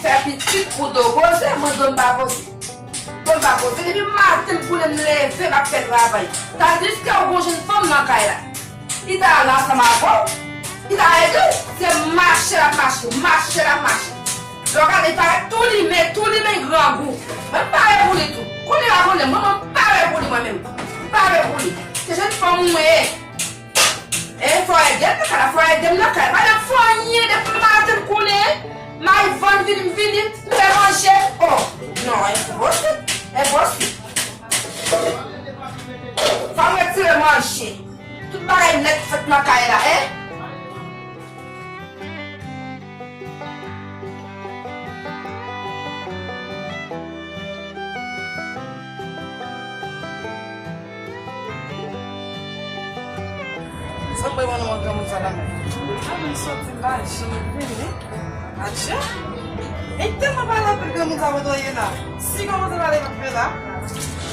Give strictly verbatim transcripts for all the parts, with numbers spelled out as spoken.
Fè pitit pou do poze, mwen do m pa poze. Do m pa poze, depi maten m konnen m leve, m ap fè travay. Tandiske ou gon jèn fanm nan kay la. Li ta la ansanm avè w, li ta ede w. Se mache l ap mache, mache l ap mache. Lè w gade, li parèt tou limen, tou limen grangou. Mwen m pare pou li tou. Kounye a, konnen, mwen, mwen m pare pou li, mwen menm. M pare pou li. Se jèn fanm ou ye. E fò ede m nan kay la, fò ede m nan kay la. Madanm, fò anyen depi maten m konnen. M al vann vini, m vini, m fè manje. Oh, non, enposib, enposib. Fò m retire manje. Tout bagay nèt fèt nan kay la, en? Sa m bay madanm an granmoun sa la menm? Mwen menm soti m pa janm vini. Adje! E tèlman pale anpil granmoun sa kote w ye la. Si kòmanse pale m ap fè la.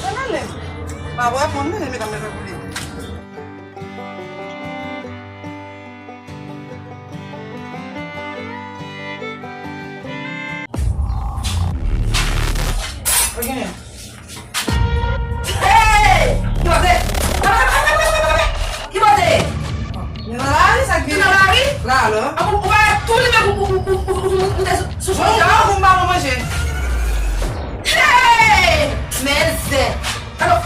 Sa pale. Pa reponn li, medam mete pou li. Sa genyen? Hey! Ki bote? Ki bote? Li nan lari, sa k vin? Li nan lari? La, la. Ou pa tou li menm ou, ou, ou, ou, ou, ou te sou, sou chòt la? Bon, bon, m ba nou manje. Hey! Men zen. Alò,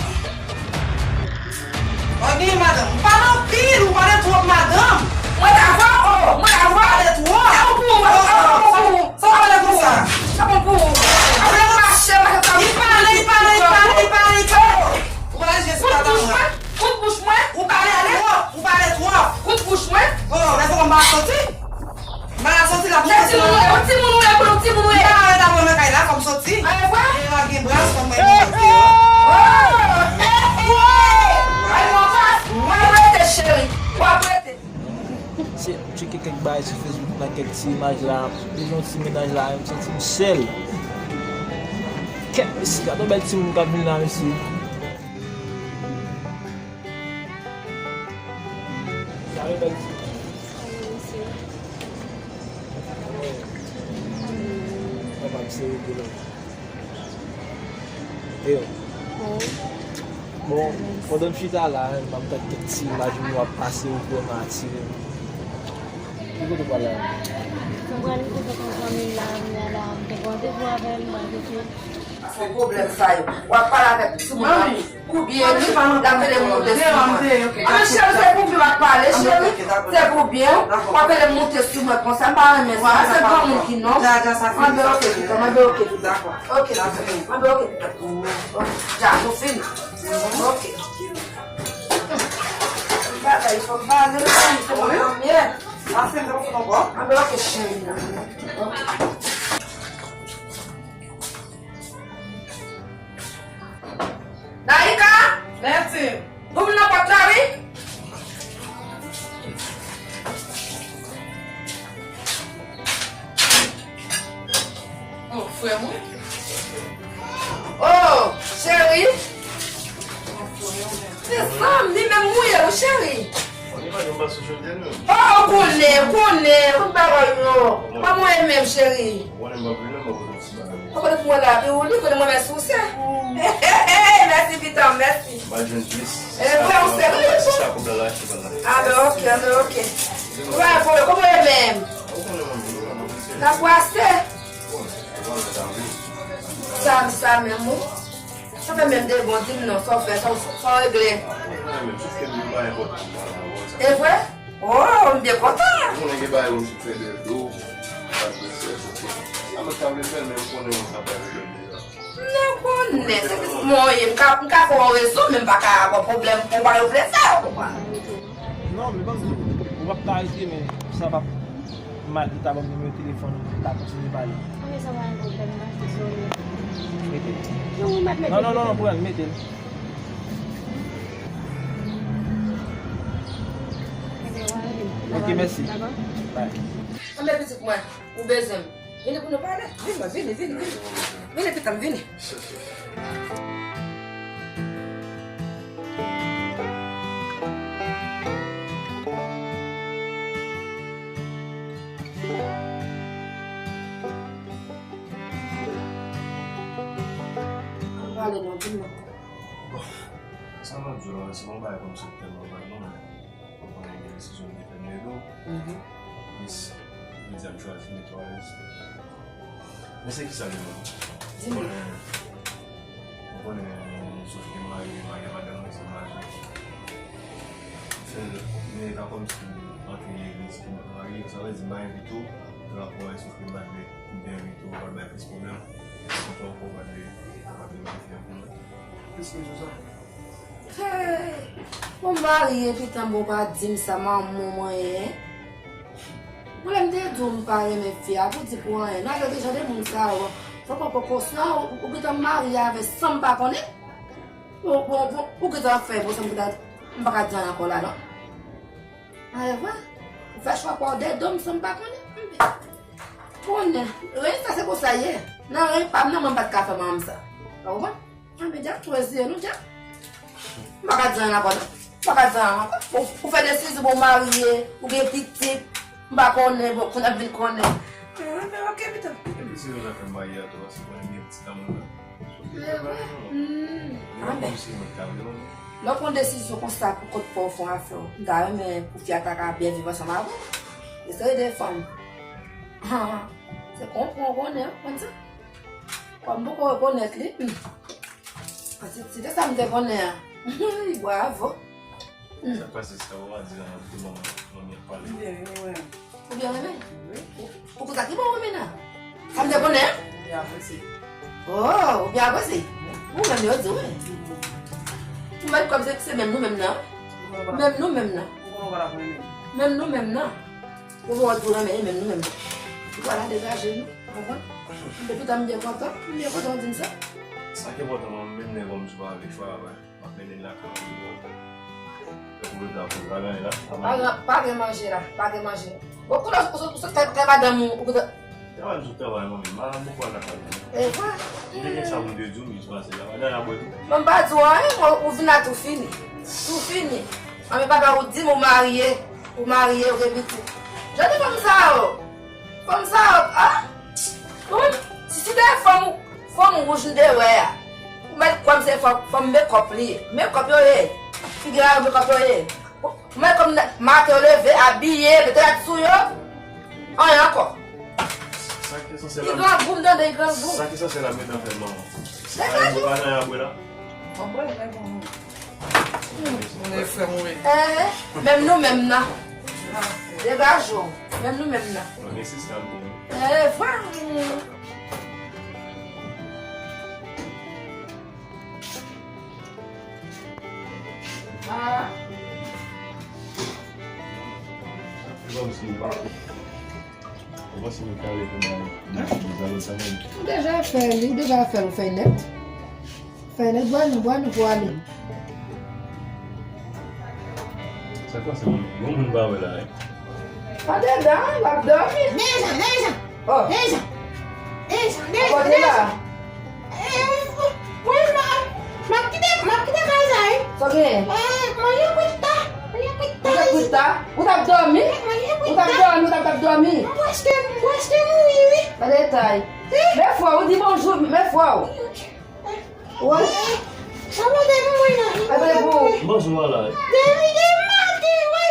Ou gen madanm. Ou pale anpil, ou pale twòp, madanm. Mwen dakò, oh, mwen dakò. Ou pale twòp. Sa bon pou ou, sa bon pou ou. Sa bon pou ou. Sa bon pou ou. Apre nou mache, mache sa. Li pale, li pale, li pale, li pale, li pale. Ou pale Jezi papa mwen. Kout bouch mwen. Ou pale twòp, ou pale twòp. Kout bouch mwen. Oh, lè fò m pa soti. M pa ka soti la pou... Se timoun ou ye, yon timoun ou ye, pou yon timoun ou ye. M pa ka ret avè w nan kay la, fò m soti. A, e vre? E lage bra, fò m mwen soti. Oh! Hey, hey! Ay, mon fas, w ap rete, cheri. W ap rete. Se, m tcheke kèk bagay sou Facebook, nan kèk ti imaj la. Depi yon ti mennaj la, m santi m sèl. Kèt, mesye, gade yon bèl timoun k ap vin la, mesye. Gade yon bèl timoun. Papa m serye de lòt. Yo. Bon, pandan m chita la, m ap gad kèk ti imaj moun yo ap pase, yo vrèman atire m. Ki kote w pral la? Mwen pral rive kot yon zanmi m la, kounye a la, m te gen randevou avè l, m pral rete. Se pwoblèm sa yo. W ap pale avèk timoun nan. Pou byen, wi. L ap vle monte sou mwen. Anben, cheri, se pou byen w ap pale, cheri. Se pou byen. W ap vle monte sou mwen konsa. M pa renmen sa. Se granmoun ki non. Anben, oke, pitit. Anben, oke, pitit. Oke, pitit. Anben, oke, pitit. Dja, nou fini. Oke. Bagay, fò m pale, se mwen menm. Anben, oke, cheri. Naïka! Mèsi. Ouvri nan pòt la, wi. Oh, frè mwen. Oh, cheri. Se zanmi menm ou ye, wi, cheri. Ou pa janm pase jodi a, non? Oh, ou konnen, ou konnen, tout bagay yo. Kòman w ye menm, cheri? Ou konnen m ap vin la, m ap vin. Ou konnen pou mwen lavi ou li, konnen mwen mèsi ou sè. Mèsi pitit, mèsi. M al jwenn plis. E vre, ou serye? Sista koup la, l achte pa la. Anben, oke, anben, oke. Ou pa pwoblèm, kòman w ye menm? Ou konnen mwen menm, mwen menm. N ap brase. Bon, se pa mwen ta vle. Sa, sa menm, ou? Sa fè menm de bon, di m non, sa w fè, sa w, sa w regle? Mwen menm, sof ke m pa enpòtan. E vre? Oh, m byen kontan. Ou konnen gen bagay ou fè bèl do, pa dwe fè, sof ke. Sa mwen ta vle fè l, men m konnen mwen ka pa regle l deja. M nan konnen, se pitit mwen w ye, m ka, m ka fè w rezon, men m pa ka ba w pwoblèm pou w pa regle sa, ou konprann? Non, men ban m di w, ou p ap ka rete, men sa p ap mal, li ta ban m nimewo telefòn ou, m ta kontinye pale. Anben, sa pa gen pwoblèm, non, dezole. Mete l. Non, wi, m ap mete l. Non, non, non, non, pran l, mete l. Anben, w a rele m. Oke, mèsi. Dakò? Bye. Anben, pitit mwen, ou bezwen m. Vini pou nou pale. Vini, vini, vini, vini. Vini, pitit m, vini. Pale non, di m non. Bon, sa m ap di w la, se yon bagay kòmsi tèlman vag non, men ou konnen gen desizyon m te fè m leve w. Mhm. Plis, jodi a m chwazi netwaye. Men se kisa li menm? Di m. Ou konnen, ou konnen Sophie te marye, marye a madanm mwen, se maji. Fè l, men e pa kòmsi antre legliz ki marye, sa vle di m pa envite w, rapò a Sophie m pa t vle m te envite w, pa t bay plis pwoblèm. Kontan w pa t vle, pa t vle m te fè pou mwen. Plis ke sou sa. Hey! Bon, m marye, pitan bon pa di m sa, manman mwen ye. Mwen lè m te di w m pa renmen fi a, pou di pou anyen. Nan vle deja de moun sa yo. Fò pran prekosyon, ou, ou gentan marye avè san m pa konnen. Bon, bon, bon, ou gentan fè, bon, sa m gentan, m pa ka di anyen ankò la, non. Anyen vre? Ou fè chwa pa w dèyè do m san m pa konnen. Konnen, ren sa se konsa ye. Nan ren pa m nan, mwen m pa t ka fè manman m sa. Ou konprann? Anben, Dyak, twèziye nou, Dyak. M pa ka di anyen ankò, non. M pa ka di anyen ankò. Ou, ou fè desizyon pou w marye, ou gen pitit. M pa konnen, bon, kounye a m vin konnen. Anben, ok, pitit. Epi se nou la fè marye a tou, paske konnen m gen pitit a moun nan. Anben. Lè w pran desizyon konsa pou kont pa w fè yon afè w, m ta renmen pou fi a ta ka byen viv ansanm avè w. Eseye defann. Se konprann, ou konnen, konn sa. Kòm m poko rekonèt li, hmm. Si, si te sa m te konnen an. Bravo. Hmm. Sa k pase, sa w a di la, tout moun, moun ap pale. Ou byen renmen? Wi. Ou, ou konn sa ki bon renmen nan? Sa m te konnen an? Ou byen apresye. Oh, ou byen apresye? Ou menm yo di wi. Ou mèt kòb se, se menm nou menm nan. Menm nou menm nan. Menm nou menm nan. Ou wè tou renmen, e menm nou menm. Vwala, degaje nou. Konprann? Epi tan m byen kontan, m byen kontan w di m sa. Sa ki enpòtan, mwen, menm lè kòm si w pa avèk chwa, w ap mennen l lakay ou. Tankou yo ta pou bagay la. Pa gen, pa gen manje la, pa gen manje. Bon, kounye a, ou sot, ou sot kay, kay madanm ou, ou gentan. Travay sou travay, manmi. Madanm ou pa lakay ou. E vre? Ou te gen sa moun te di w, m jis pase la. Madanm la bwè tou. Bon, m pa di w anyen, ou, ou vin la tou fini. Tou fini. Anben, papa, ou di m ou marye. Ou marye, ou gen pitit. Jan de fanm sa yo. Fanm sa yo, ah! Ou menm, si, si te fanm, fanm wouj m te wè a. Ou mèt kwè m se fanm, fanm mekòp li ye. Mekòp yo ye. Figi a yo mekòp yo ye. Ou mèt kwè m maten yo leve, abiye, mete rad sou yo. Anyen ankò. Li grangou, m tande li grangou. Sa ki sanse la, medan fè manman. Se pa yon boukanan y ap bwè la. Mwen frè mwen. Eh, menm nou menm nan. Degaje w. Menm nou menm nan. Mwen gen sistèm pou mwen. Eh, vwa. Ah. Se kòmsi m pa. Ou deja fè li, ou deja fè l, ou fè nèt. Fè nèt, bwè nou, bwè nou pou ale. Sa k pase, moun? Yon moun pa wè la, wi. Andedan, l ap dòmi. Deja, deja. Oh. Deja. Deja, deja, deja. Eh, wi, m ap, m ap kite, m ap kite kay sa, wi. Sa w genyen? Eh, manje kwit ta. Manje kwit ta. Manje kwit ta? Ou t ap dòmi? Manje kwit ta. Ou t ap dòmi, ou t ap, t ap dòmi. M prèske, m prèske mouri, wi. Pa detay. Men frè w, ou di bonjou, men frè w. Wi. Sa mande pou mwen la. Ay, mande pou ou. Bonjou, ala. Depi, depi maten, wi.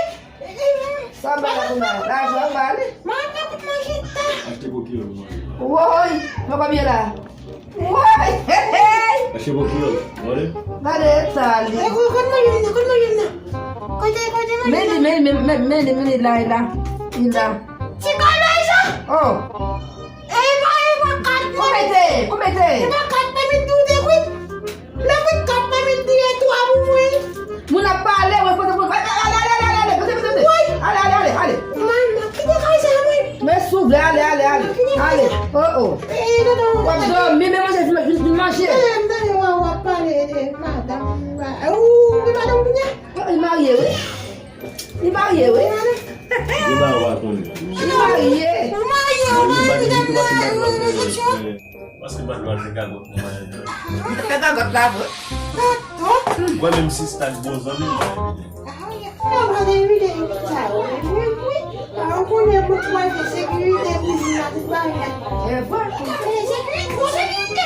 Sa m ba la pou mwen? Lajan m ba li. Mwen pa kout manje ta. Achte pou kilo pou mwen. Woy, mwen konbyen la? Woy, hey, hey. Achte pou kilo, mwen. Gade eta li. E, kote manje m nan, kote manje m nan? Kote, kote manje m nan? Men li, men li, men, men, men li, men li la, li la. Li la. Ti kòlèj la. Oh. E pa, e pa kat. Kòman te ye? Kòman te ye? E pa kat pèmèt tou te kwit. Lè kwit kat pèmèt tou ye twa pou mwen. Moun ap pale, wè kote moun. Ale, ale, ale, ale, ale, ale, pete, pete, pete. Woy. Ale, ale, ale, ale. Manman, kite kay sa mwen. Men si w vle, ale, ale, ale. Ale. Oh, oh. E, e, non, non. W ap dòmi, men manje, vin, vin, vin manje. E, m tande w, w ap pale de madanm. Ou, de madanm kounye a? Li marye, wi. Li marye, wi. Gen bagay w pa konnen. Li marye. Ou marye, ou marye, ou marye. Paske m pa t pral fè gagòt nan maryaj la. Fè gagòt la, vre. Mwen menm sista k bon zanmi m. Ou konnen pou pral fè sekirite pou li la, pou bagay. E vre. Sekirite, bon sekirite.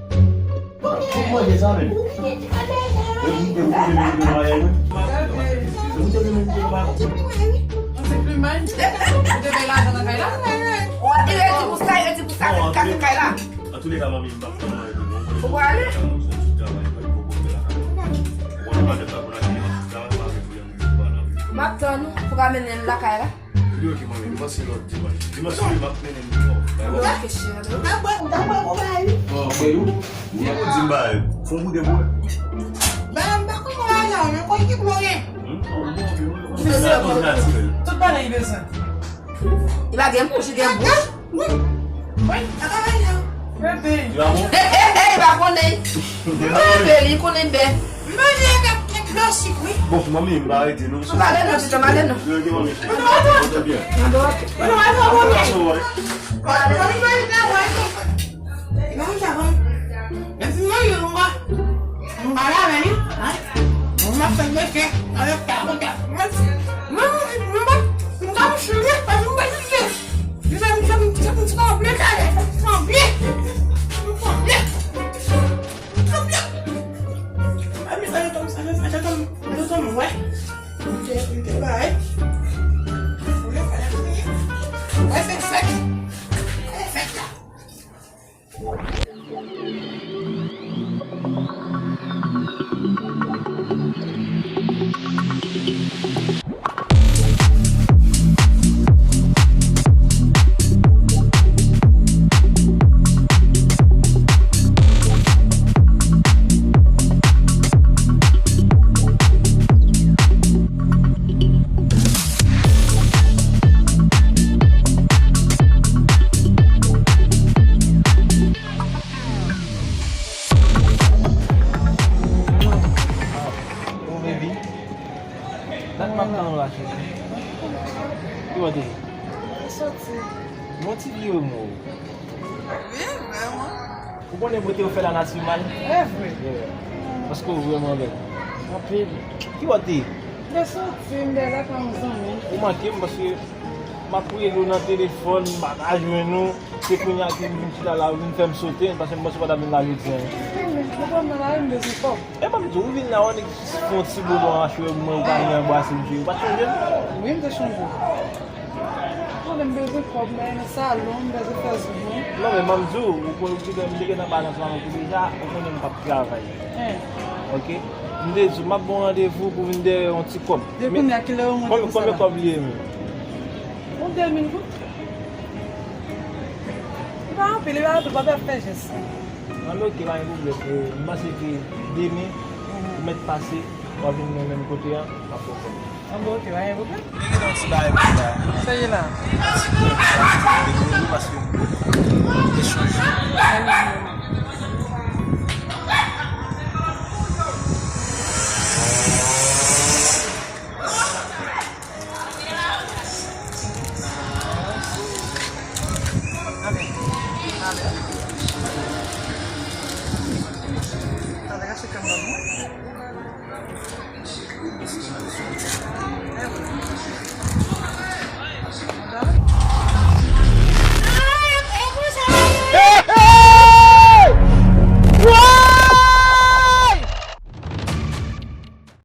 Ou manje sa menm? Ou kite ti kòtèj la. Ou kite, ou kite menm nan bagay mwen. Ou kite menm nan bagay mwen. Ou te plimay? Ou te bay lajan nan kay la? Ou te redi pou sa, redi pou sa, kase kay la. Antouleka, manmi, m p ap fè manje pou mwen. Ou prale? M ap tann ou pou ka mennen l lakay la. Li oke, manmi, m panse lòt dimanch. Dimanch vini, m ap mennen l deyò. Dakò? Ou ta bwè, ou ta bwè, ou bay. Bon, bwè, ou. Ou di m bay. Fon boude bwè. Bay, m pa konn bagay la, men konn ki bwè w ye. Hmm? Tout bagay li bezwen. Li pa gen bouch, li gen bouch. Wi. Wi, a pa bay la. Bebe. Li pa bon? He, he, he, li pa konnen. Bebe, li konnen bè. Manje ak, ak dlo sik, wi. Bon, manmi, m pa rete non. M pa rete non, pitit, m pa rete non. Yo, yo, manmi. Mwen, mwen, mwen. Trè byen. Mwen, mwen, mwen. Mwen, mwen, mwen. Mwen, mwen, mwen. Mwen, mwen, mwen. Mwen, mwen, mwen. Mwen, mwen, mwen. Mwen, mwen, mwen. Mwen, mwen, mwen. Mwen, mwen, mwen. Mwen, mwen, mwen. Mwen, mwen, mwen. Bon, baby. Dat m ap tann ou la, cheri. Ki bò w te ye? Mwen soti. Bon ti vye mwen. Wi, vrèman. Ou konnen bote yo fè lanati mal? E vre. Yeah. Paske ou vrèman bèl. Anpil. Ki bò w te ye? Mwen soti, m te lakay yon zanmi. Ou manke m paske m ap rele w nan telefòn, m pa ka jwenn ou. Se kounye a ke m vin chita la, ou vin fè m sote, paske m panse w pa t ap vin la jodi a. Wi, men, ou konn nan lari, m bezwen kòb. E ban m di w, ou vin la, ou nèk fè yon ti boulon achte pou mwen, ou pa vin anbrase m, ou pa t sonje m? Wi, m te sonje w. Konnen m bezwen kòb, m ale nan salon, m bezwen fè zouglou. Non, men ban m di w, ou konnen m te gentan pale ansanm avèk ou deja, ou konnen m p ap travay. Hein. Ok? M te di w, m ap ba w randevou pou vin dèyè yon ti kòb. Depi kounye a, kilè ou mande pou sa la? Konbyen kòb li ye menm? Yon de mil goud. Li pa anpil, li pa anpil, pa fè jès. Anben, ok, pa gen pwoblèm. E, m panse ke demen, ou mèt pase, w ap vin nan menm kote a, m ap ba w kòb. Anben, ok, pa gen pwoblèm. Li gen yon ti bagay pou sa. Sa ye la? Ti kòb sa, m te konnen paske m te sonje.